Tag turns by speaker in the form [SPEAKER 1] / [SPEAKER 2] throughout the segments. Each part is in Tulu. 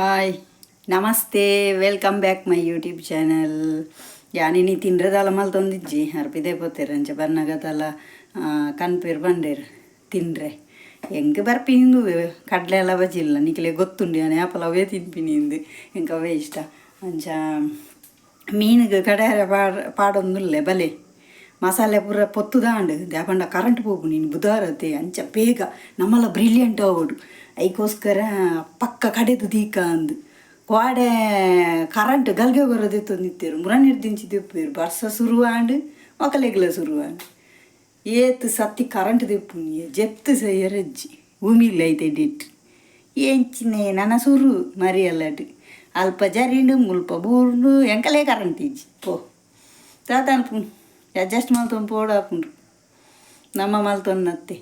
[SPEAKER 1] Hi namaste, welcome back my YouTube channel. ಯಾನಿನಿ ತಿಂಡ್ರದಾಲ ಮಲ್ತೊಂದಿಜ್ಜಿ ಅರ್ಪಿದೆ ಪೋತೆರ್ ಅಂಚ ಬನ್ನಗದಲ ಕನ್ಪೇರ್ ಬಂಡೇರ್ ತಿಂಡ್ರೆ ಎಂಕ್ ಬರ್ಪಿನಿಂದು ಕಡಲೆ ಎಲ್ಲ ಬಜಿಲ್ಲ ನಿಕ್ಲೆ ಗೊತ್ತುಂಡು ಯಾನ್ ಯಾಪಲ ಅವೇ ತಿನ್ಪಿನಿಂದು ಎಂಕ್ ಅವೇ ಇಷ್ಟ. ಅಂಚ ಮೀನಿಗೆ ಕಡೆಯರೆ ಪಾಡೊಂದುಲ್ಲೆ ಬಲೆ ಮಸಾಲೆ ಪೂರ ಪೊತ್ತುದಾಂಡ್ ದಾಯೆಪಂಡ ಕರೆಂಟ್ ಪೋಪುಂಡು ಇನಿ ಬುಧವಾರತೆ ಅಂಚ ಬೇಗ ನಮ್ಮಲ ಬ್ರಿಲಿಯಂಟ್ ಆವೊಡು ಐಕೋಸ್ಕರ ಪಕ್ಕ ಕಡೆದು ದೀಕ ಅಂದು ಕ್ವಾಡೆ ಕರೆಂಟ್ ಗಲ್ಗೆ ಬರೋದೆತ್ತೊಂದಿತ್ತೆರ್ ಮುರನಿರ್ದಿಂಚಿ ದೆಪ್ಪುವೆರ್ ಬರ್ಸ ಶುರುವಾಂಡ್ ಮೊಕಲೆಗ್ಲ ಶುರುವಾಂಡ್ ಏತ್ ಸತ್ತಿ ಕರೆಂಟ್ ದೆಪ್ಪುನಿ ಜೆತ್ತು ಸೈಯರಜ್ಜಿ ಉಮಿಲ್ ಐತೆ ಡಿಟ್ ಎಂಚಿನೆ ನನ ಸುರು ಮರಿಯಲ್ಲಡ್ ಅಲ್ಪ ಜರಿಂಡು ಮುಲ್ಪ ಬೂರ್ಂಡು ಎಂಕಲೇ ಕರೆಂಟ್ ಇಜ್ಜಿ ಪೋ ದಾದ ಅನ್ಪುಂಡು ಅಡ್ಜಸ್ಟ್ ಮಲ್ತೊಂದು ಪೋಡಾಪುಂಡು ನಮ್ಮ ಮಲ್ತೊನ್ನತ್ತೆ.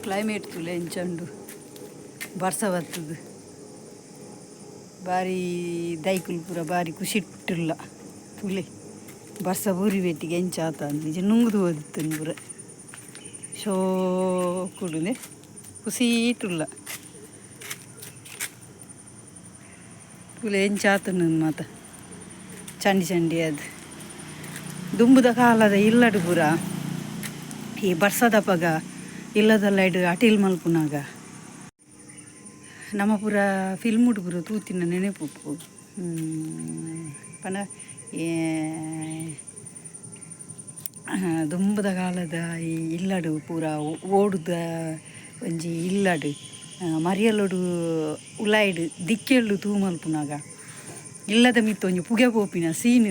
[SPEAKER 1] ಕ್ಲೈಮೇಟ್ ತೂಲೆ ಎಂಚ ಉಂಡು ಬರ್ಸ ಬತ್ತುದು ಬಾರಿ ದೈಕುಲು ಪೂರ ಬಾರಿ ಖುಷಿಟ್ಟುಲ್ಲ ತೂಲೆ ಬರ್ಸ ಬೂರಿ ಬೆಟ್ಟಿಗೆ ಎಂಚ ಆತ ನಿಜ ನುಂಗುದು ಪೋದಿತ್ತುಂಡು ಪೂರ ಶೋಕುಡುನೆ ಖುಷಿಟುಲ್ಲ ತೂಲೆ ಎಂಚ ಆತುಂಡು ಮಾತ ಚಂಡಿ ಚಂಡಿ ಅದು ದುಂಬುದ ಕಾಲದ ಇಲ್ಲಡು ಪೂರ ಈ ಬರ್ಸದಪಗ ಇಲ್ಲದಲ್ಲ ಇಡು ಅಟಿಲ್ ಮಲ್ಪುನಾಗ ನಮ ಪೂರ ಫಿಲ್ಮ್ ಪೂರ ತೂತಿನ ನೆನೆಪು ಪಂಡ ದುಂಬುದ ಕಾಲದ ಈ ಇಲ್ಲಡು ಪೂರ ಓಡುದ ಒಂಜಿ ಇಲ್ಲಡು ಮರಿಯಲೊಡು ಉಲಾಯಿಡು ದಿಕ್ಕೆಲ್ಡು ತೂ ಮಲ್ಪುನಾಗ ಇಲ್ಲದ ಮಿತ್ತ್ ಒಂಜಿ ಪುಗೆ ಪೋಪಿನ ಸೀನ್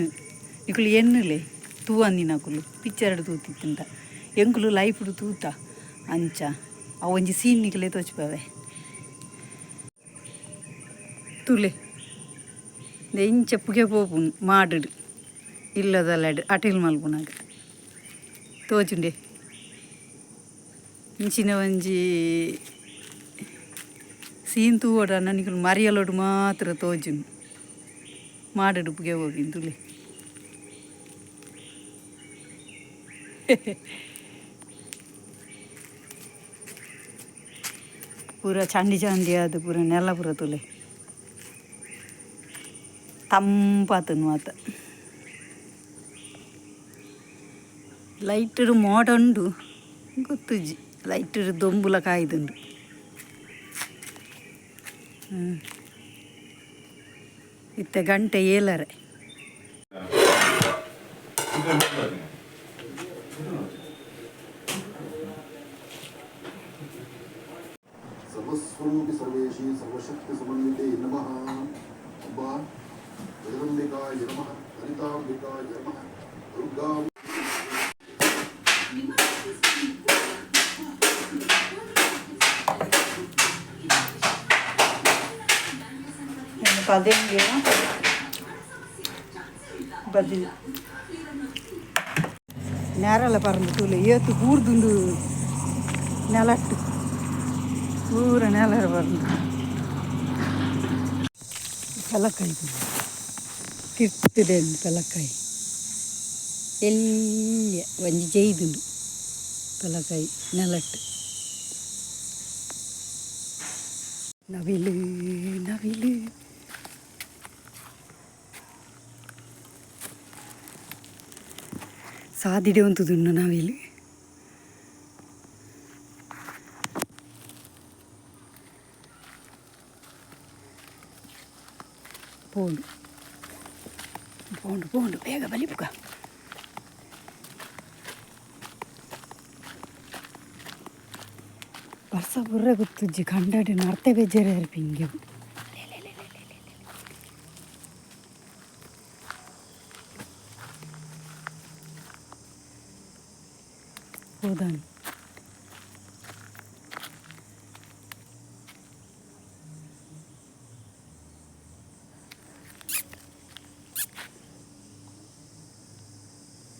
[SPEAKER 1] ನಿಕುಲು ಎನ್ನುಲೆ ತೂವಂದಿನಕುಲು ಪಿಕ್ಚರ್ಡ್ ತೂತಿತ್ತುಂಡ ಎಂಕುಲು ಲೈಫ್ಡ್ ತೂತ ಅಂಚ ಅವು ಒಂಜಿ ಸೀನ್ ನಿಕಲೆ ತೋಜಿಪಾವೆ ತೂಲೆ ಇಂಚ ಪುಗೆ ಪೋಪುಂಡು ಮಾಡುಡು ಇಲ್ಲದಲ್ಲಡ್ ಅಟಿಲ್ ಮಲ್ಪುನಗ ತೋಜುಂಡೆ ಇಂಚಿನ ಒಂಜಿ ಸೀನ್ ತೂವೊಡಾಂಡ ನಿಕುಲು ಮರಿಯಲೊಡು ಮಾತ್ರ ತೋಜುಂಡು ಮಾಡುಡು ಪುಗೆ ಪೋಪಿನ ತೂಲೆ. ಪೂರ ಚಂಡಿ ಚಂಡಿ ಆದ್ ಪೂರ ನೆಲ ಪೂರ ತೂಲೆ ತಂಪಾತುಂಡು ಮಾತ ಲೈಟ್ ಮೋಡ ಉಂಡು ಗೊತ್ತುಜ್ಜಿ ಲೈಟ್ ದೊಂಬುಲ ಕಾಯ್ದುಂಡು. ಇತ್ತೆ ಗಂಟೆ ಏಳರೆ.
[SPEAKER 2] ಸರ್ವಸ್ವರೂಪಿ ಸರ್ವೇಶಿ ಸರ್ವಶಕ್ತಿ ಸಮನ್ವಿತೆ ನಮಃ. ಅಂಬಾ ಜಗದಂಬಿಕಾಯ ನಮಃ, ಲಲಿತಾಂಬಿಕಾಯ ನಮಃ, ದುರ್ಗಾ.
[SPEAKER 1] ಪದೆಂಗೆ ಬಜ್ಜಿ ನೇರಲ ಪರಂದು ತೂಲೆ ಏತು ಬೂರ್ದುಂಡು ನೆಲಟ್ಟು ಪೂರ ನೆಲರ ಪರಂದು ಪೆಲಕಾಯಿ ತಿರ್ತುಡೆ ಪೆಲಕಾಯಿ ಎಲ್ಯ ಒಂಜಿ ಜೈದುಂಡು ಪೆಲಕಾಯಿ ನೆಲಟ್ಟು. ನವಿಲು ನವಿಲು ಸಾದಿಡೆ ಉಂತುದುಂಡು ನವಿಲು. ಪೋಂಡು ಪೋಂಡು ಪೋಂಡು ಬೇಗ ಬಲಿಪುಗ. ಬರ್ಸ ಬುರ್ರ ಗೊತ್ತುಜ್ಜಿ ಕಂಡಾಡಿ ನರ್ತೆ ಬೇಜಾರು ಪಿಂಗೆ. ಹೋದಾನು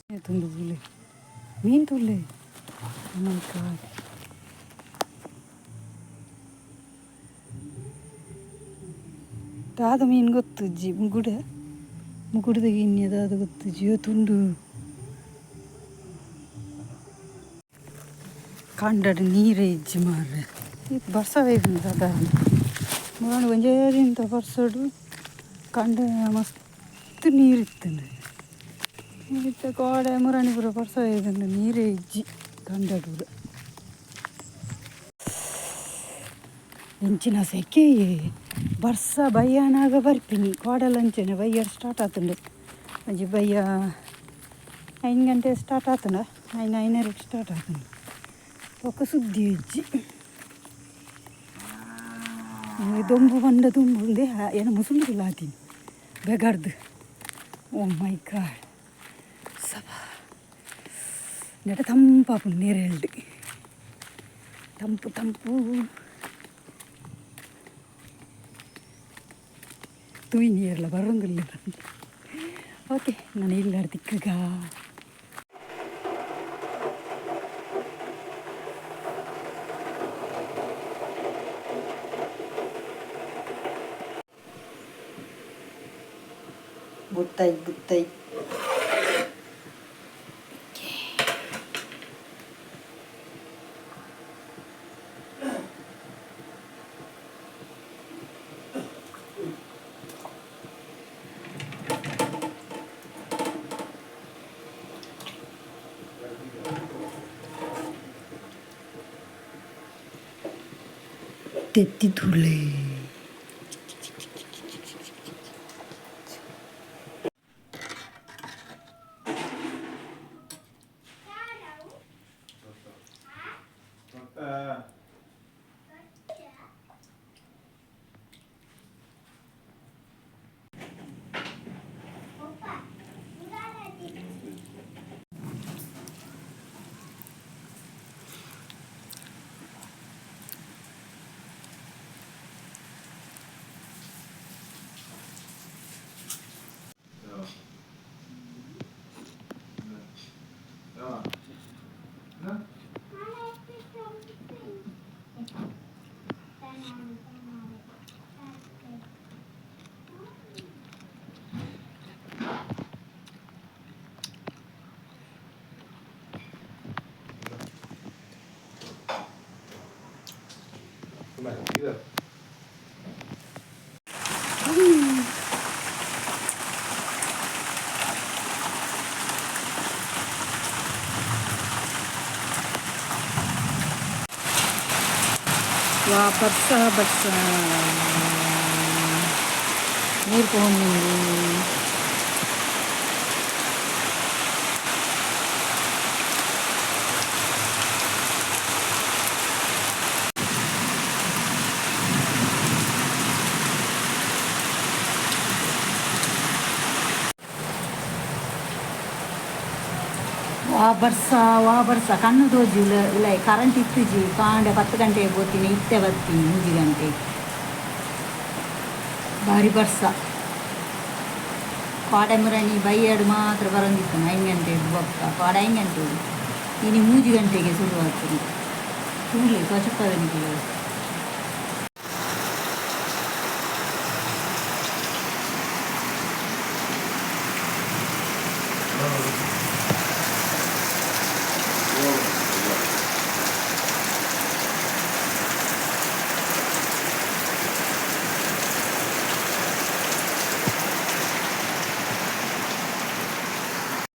[SPEAKER 1] ತುಂಡು ತೂಲೆ ಮೀನ್ ತೂಲೆ. Oh my God. ದಾದ ಮೀನ್ ಗೊತ್ತುಜ್ಜಿ ಮುಗುಡೆ ಮುಗುಡ್ದ ಗಿನ್ನಿ ದಾದ ಗೊತ್ತುಜ್ಜಿ ತುಂಡು ಕಂಡಡ್ ನೀರೇ ಇಜ್ಜಿ ಮಾರ್ರೆ. ಇತ್ತು ಬರ್ಸ ಬೈದುಂಡು ಸಾಧಾರಣ ಮುರಾಣಿ ಒಂಜೇ ದಿನತ ಬರ್ಸೊಡು ಕಂಡ ಮಸ್ತ್ ನೀರು ಇತ್ತುಂಡು. ಇತ್ತೆ ಕೋಡೆ ಮುರಾಣಿ ಪೂರ ಬರ್ಸ ಬೈದುಂಡು ನೀರೇ ಇಜ್ಜಿ ಕಂಡಡ್ ಪೂರ. ಎಂಚಿನ ಸೆಕೆ ಬರ್ಸ ಬಯ್ಯನಾಗ ಬರ್ಪಿನಿ ಕೋಡಲ ಅಂಚನೆ ಬಯ್ಯಡ್ ಸ್ಟಾರ್ಟ್ ಆತುಂಡು. ಒಂಜಿ ಬಯ್ಯ 5 ಗಂಟೆ ಸ್ಟಾರ್ಟ್ ಆತುಂಡ 5 5:30 ಸ್ಟಾರ್ಟ್ ಆತುಂಡು. ಬೊಕ್ಕ ಸುದ್ದಿ ಇಜ್ಜಿ. ದೊಂಬು ಬಂಡ ದೊಂಬು ಉಂದೆ ಏನ ಮುಸುಂಡುಲ್ಲ ಆತೀನಿ ಬೆಗರ್ದು. ಓ ಮೈ ಗಾಡ್ ಸಬಾ ನೆಟ ತಂಪಾಪುಂಡು ನೇರೆಲ್ಡ್ ತಂಪು ತಂಪು ತೂಯಿ ನೀರ್ಲ ಬರೋಂಗಿಲ್ಲ. ಓಕೆ ನಾನು ಇಲ್ಲಾಡ್ ತಿಕ್ಕಗ. ಬುತ್ತೈ ಬುತ್ತೈ ತೆತ್ತಿ ತೂಲೆ. ವಾ ಬರ್ಸ ಬರ್ಸ ನೀರು ಪೋಂಡು. ವಾ ಬರ್ಸ ವಾ ಬರ್ಸ ಕಣ್ಣು ತೋಜಿ ಉಲ ಕರೆಂಟ್ ಇತ್ತುಜಿ ಕಾಂಡೆ 10 ಗಂಟೆಗೆ ಪೋತೀನಿ ಇತ್ತೆ ಬತ್ತೀನಿ 3 ಗಂಟೆ ಬಾರಿ ಬರ್ಸ. ಕೋಡೆ ಮುರಣಿ ಬೈಯಡು ಮಾತ್ರ ಬರಂದಿತ್ತು 5 ಗಂಟೆ ಬೊಕ್ಕ ಕೋಡೆ 5 ಗಂಟೆ ಇನಿ 3 ಗಂಟೆಗೆ ಶುರು ಆಗ್ತದೆ. ತೂಲೆ ಕೊಚಪ್ಪದನಿಗೆ.